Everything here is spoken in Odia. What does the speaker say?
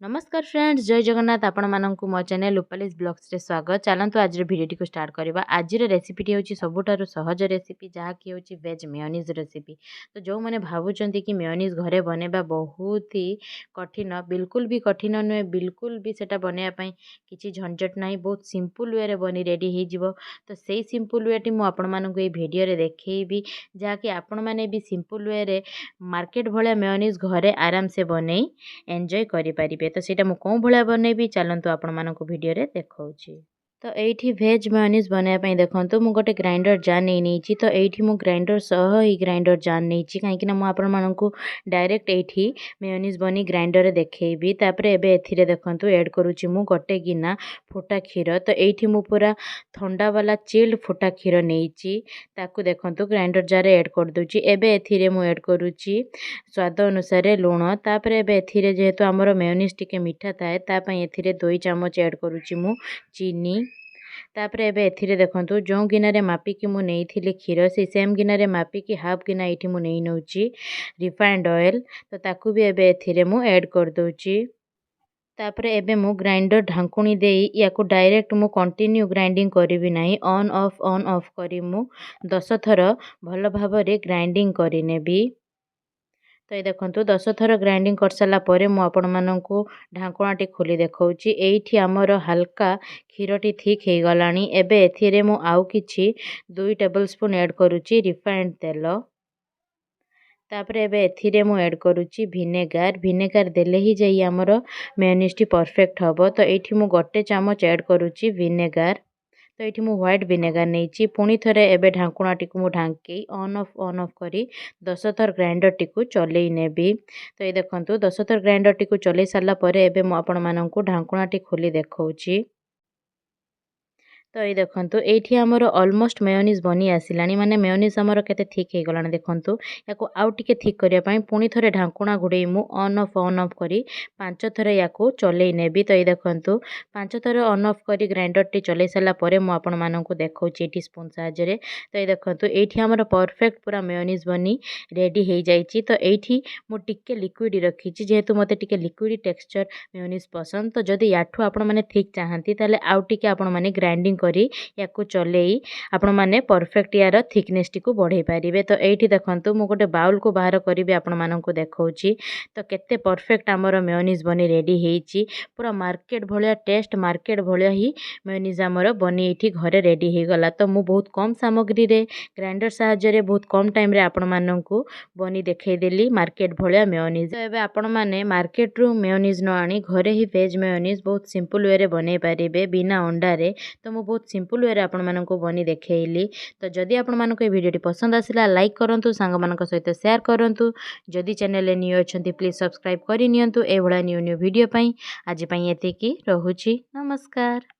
ନମସ୍କାର ଫ୍ରେଣ୍ଡସ୍, ଜୟ ଜଗନ୍ନାଥ। ଆପଣମାନଙ୍କୁ ମୋ ଚ୍ୟାନେଲ୍ ରୂପାଲିସ୍ ବ୍ଲଗ୍ସରେ ସ୍ୱାଗତ। ଚାଲନ୍ତୁ, ଆଜିର ଭିଡ଼ିଓଟିକୁ ଷ୍ଟାର୍ଟ କରିବା। ଆଜିର ରେସିପିଟି ହେଉଛି ସବୁଠାରୁ ସହଜ ରେସିପି, ଯାହାକି ହେଉଛି ଭେଜ୍ ମେୟୋନିଜ୍ ରେସିପି। ତ ଯେଉଁମାନେ ଭାବୁଛନ୍ତି କି ମେୟୋନିଜ୍ ଘରେ ବନେଇବା ବହୁତ ହି କଠିନ, ବିଲକୁଲ ବି କଠିନ ନୁହେଁ। ବିଲକୁଲ ବି ସେଟା ବନେଇବା ପାଇଁ କିଛି ଝଞ୍ଝଟ ନାହିଁ। ବହୁତ ସିମ୍ପଲ୍ ୱେରେ ବନି ରେଡ଼ି ହେଇଯିବ। ତ ସେଇ ସିମ୍ପଲ୍ ୱେଟି ମୁଁ ଆପଣମାନଙ୍କୁ ଏଇ ଭିଡ଼ିଓରେ ଦେଖେଇବି, ଯାହାକି ଆପଣମାନେ ବି ସିମ୍ପଲ୍ ୱେରେ ମାର୍କେଟ ଭଳିଆ ମେୟୋନିଜ୍ ଘରେ ଆରାମସେ ବନେଇ ଏନ୍ଜୟ କରିପାରିବେ। ତ ସେଇଟା ମୁଁ କେଉଁ ଭଳିଆ ବନେଇବି, ଚାଲନ୍ତୁ ଆପଣମାନଙ୍କୁ ଭିଡ଼ିଓରେ ଦେଖାଉଛି। ତ ଏଇଠି ଭେଜ୍ ମେୟୋନିଜ୍ ବନେଇବା ପାଇଁ ଦେଖନ୍ତୁ, ମୁଁ ଗୋଟେ ଗ୍ରାଇଣ୍ଡର ଜାର୍ ନେଇ ନେଇଛି। ତ ଏଇଠି ମୁଁ ଗ୍ରାଇଣ୍ଡର ସହ ହିଁ ଗ୍ରାଇଣ୍ଡର ଜାର୍ ନେଇଛି, କାହିଁକିନା ମୁଁ ଆପଣମାନଙ୍କୁ ଡାଇରେକ୍ଟ ଏଇଠି ମେୟୋନିଜ୍ ବନି ଗ୍ରାଇଣ୍ଡରରେ ଦେଖେଇବି। ତାପରେ ଏବେ ଏଥିରେ ଦେଖନ୍ତୁ, ଏଡ଼୍ କରୁଛି ମୁଁ ଗୋଟେ ଗିନା ଫୁଟା କ୍ଷୀର। ତ ଏଇଠି ମୁଁ ପୁରା ଥଣ୍ଡା ବାଲା ଚିଲ୍ଡ ଫୁଟା କ୍ଷୀର ନେଇଛି। ତାକୁ ଦେଖନ୍ତୁ, ଗ୍ରାଇଣ୍ଡର ଜାର୍ରେ ଏଡ଼୍ କରିଦେଉଛି। ଏବେ ଏଥିରେ ମୁଁ ଏଡ଼୍ କରୁଛି ସ୍ୱାଦ ଅନୁସାରେ ଲୁଣ। ତାପରେ ଏବେ ଏଥିରେ ଯେହେତୁ ଆମର ମେୟୋନିଜ୍ ଟିକେ ମିଠା ଥାଏ, ତା ପାଇଁ ଏଥିରେ 2 ଚାମଚ ଏଡ଼୍ କରୁଛି ମୁଁ ଚିନି। ତାପରେ ଏବେ ଏଥିରେ ଦେଖନ୍ତୁ, ଯେଉଁ ଗିନାରେ ମାପିକି ମୁଁ ନେଇଥିଲି କ୍ଷୀର, ସେଇ ସେମ୍ ଗିନାରେ ମାପିକି ହାଫ୍ ଗିନା ଏଇଠି ମୁଁ ନେଇ ନେଉଛି ରିଫାଇଣ୍ଡ ଅଏଲ୍। ତ ତାକୁ ବି ଏବେ ଏଥିରେ ମୁଁ ଏଡ଼୍ କରିଦେଉଛି। ତାପରେ ଏବେ ମୁଁ ଗ୍ରାଇଣ୍ଡର ଢାଙ୍କୁଣୀ ଦେଇ ୟାକୁ ଡାଇରେକ୍ଟ ମୁଁ କଣ୍ଟିନ୍ୟୁ ଗ୍ରାଇଣ୍ଡିଙ୍ଗ କରିବି ନାହିଁ। ଅନ୍ ଅଫ୍ ଅନ୍ ଅଫ୍ କରି ମୁଁ 10 ଥର ଭଲ ଭାବରେ ଗ୍ରାଇଣ୍ଡିଙ୍ଗ କରିନେବି। ତ ଏଇ ଦେଖନ୍ତୁ, 10 ଥର ଗ୍ରାଇଣ୍ଡିଙ୍ଗ କରିସାରିଲା ପରେ ମୁଁ ଆପଣମାନଙ୍କୁ ଢାଙ୍କୁଣାଟି ଖୋଲି ଦେଖାଉଛି। ଏଇଠି ଆମର ହାଲକା କ୍ଷୀରଟି ଥିକ୍ ହେଇଗଲାଣି। ଏବେ ଏଥିରେ ମୁଁ ଆଉ କିଛି 2 ଟେବଲ୍ ସ୍ପୁନ୍ ଏଡ଼୍ କରୁଛି ରିଫାଇଣ୍ଡ ତେଲ। ତାପରେ ଏବେ ଏଥିରେ ମୁଁ ଏଡ଼୍ କରୁଛି ଭିନେଗାର। ଭିନେଗାର ଦେଲେ ହିଁ ଯାଇ ଆମର ମେୟୋନିଜ୍ଟି ପରଫେକ୍ଟ ହେବ। ତ ଏଇଠି ମୁଁ 1 ଚାମଚ ଏଡ଼୍ କରୁଛି ଭିନେଗାର। ତ ଏଇଠି ମୁଁ ହ୍ୱାଇଟ୍ ଭିନେଗାର ନେଇଛି। ପୁଣି ଥରେ ଏବେ ଢାଙ୍କୁଣାଟିକୁ ମୁଁ ଢାଙ୍କି ଅନ୍ ଅଫ୍ ଅନ୍ ଅଫ୍ କରି 10 ଥର ଗ୍ରାଇଣ୍ଡରଟିକୁ ଚଲେଇ ନେବି। ତ ଏଇ ଦେଖନ୍ତୁ, 10 ଥର ଗ୍ରାଇଣ୍ଡରଟିକୁ ଚଲେଇ ସାରିଲା ପରେ ଏବେ ମୁଁ ଆପଣମାନଙ୍କୁ ଢାଙ୍କୁଣାଟି ଖୋଲି ଦେଖାଉଛି। ତ ଏଇ ଦେଖନ୍ତୁ, ଏଇଠି ଆମର ଅଲମୋଷ୍ଟ ମେୟୋନିଜ୍ ବନି ଆସିଲାଣି। ମାନେ ମେୟୋନିଜ୍ ଆମର କେତେ ଥିକ୍ ହେଇଗଲାଣି ଦେଖନ୍ତୁ। ୟାକୁ ଆଉ ଟିକେ ଥିକ୍ କରିବା ପାଇଁ ପୁଣି ଥରେ ଢାଙ୍କୁଣା ଘୋଡ଼େଇ ମୁଁ ଅନ୍ ଅଫ୍ ଅନ୍ ଅଫ୍ କରି 5 ଥର ୟାକୁ ଚଲେଇ ନେବି। ତ ଏଇ ଦେଖନ୍ତୁ, 5 ଥର ଅନ୍ ଅଫ୍ କରି ଗ୍ରାଇଣ୍ଡରଟି ଚଲେଇ ସାରିଲା ପରେ ମୁଁ ଆପଣମାନଙ୍କୁ ଦେଖାଉଛି ଏଇଠି ସ୍ପୁନ୍ ସାହାଯ୍ୟରେ। ତ ଏଇ ଦେଖନ୍ତୁ, ଏଇଠି ଆମର ପରଫେକ୍ଟ ପୁରା ମେୟୋନିଜ୍ ବନି ରେଡ଼ି ହେଇଯାଇଛି। ତ ଏଇଠି ମୁଁ ଟିକେ ଲିକ୍ୱିଡ଼ ରଖିଛି, ଯେହେତୁ ମୋତେ ଟିକେ ଲିକ୍ୱିଡ଼ ଟେକ୍ସଚର୍ ମେୟୋନିଜ୍ ପସନ୍ଦ। ତ ଯଦି ୟାଠୁ ଆପଣମାନେ ଥିକ୍ ଚାହାନ୍ତି, ତାହେଲେ ଆଉ ଟିକେ ଆପଣମାନେ ଗ୍ରାଇଣ୍ଡିଙ୍ଗ କରି ୟାକୁ ଚଲେଇ ଆପଣମାନେ ପରଫେକ୍ଟ ୟାର ଥିକନେସ୍ଟିକୁ ବଢ଼େଇ ପାରିବେ। ତ ଏଇଠି ଦେଖନ୍ତୁ, ମୁଁ ଗୋଟେ ବାଉଲକୁ ବାହାର କରିବି, ଆପଣମାନଙ୍କୁ ଦେଖାଉଛି। ତ କେତେ ପରଫେକ୍ଟ ଆମର ମେୟୋନିଜ୍ ବନି ରେଡ଼ି ହେଇଛି। ପୁରା ମାର୍କେଟ ଭଳିଆ ଟେଷ୍ଟ, ମାର୍କେଟ ଭଳିଆ ହିଁ ମେୟୋନିଜ୍ ଆମର ବନି ଏଇଠି ଘରେ ରେଡ଼ି ହେଇଗଲା। ତ ମୁଁ ବହୁତ କମ୍ ସାମଗ୍ରୀରେ ଗ୍ରାଇଣ୍ଡର ସାହାଯ୍ୟରେ ବହୁତ କମ୍ ଟାଇମ୍ରେ ଆପଣମାନଙ୍କୁ ବନି ଦେଖେଇଦେଲି ମାର୍କେଟ ଭଳିଆ ମେୟୋନିଜ୍। ତ ଏବେ ଆପଣମାନେ ମାର୍କେଟରୁ ମେୟୋନିଜ୍ ନ ଆଣି ଘରେ ହିଁ ଭେଜ୍ ମେୟୋନିଜ୍ ବହୁତ ସିମ୍ପଲ୍ ୱେରେ ବନେଇ ପାରିବେ ବିନା ଅଣ୍ଡାରେ। ତ ମୁଁ ବହୁତ ସିମ୍ପଲ୍ ୱେରେ ଆପଣମାନଙ୍କୁ ବନି ଦେଖେଇଲି। ତ ଯଦି ଆପଣମାନଙ୍କୁ ଏ ଭିଡ଼ିଓଟି ପସନ୍ଦ ଆସିଲା, ଲାଇକ୍ କରନ୍ତୁ, ସାଙ୍ଗମାନଙ୍କ ସହିତ ସେୟାର କରନ୍ତୁ। ଯଦି ଚ୍ୟାନେଲରେ ନ୍ୟୁ ଅଛନ୍ତି, ପ୍ଲିଜ୍ ସବସ୍କ୍ରାଇବ୍ କରିନିଅନ୍ତୁ ଏଇଭଳିଆ ନ୍ୟୁ ନ୍ୟୁ ଭିଡ଼ିଓ ପାଇଁ। ଆଜି ପାଇଁ ଏତିକି ରହୁଛି। ନମସ୍କାର।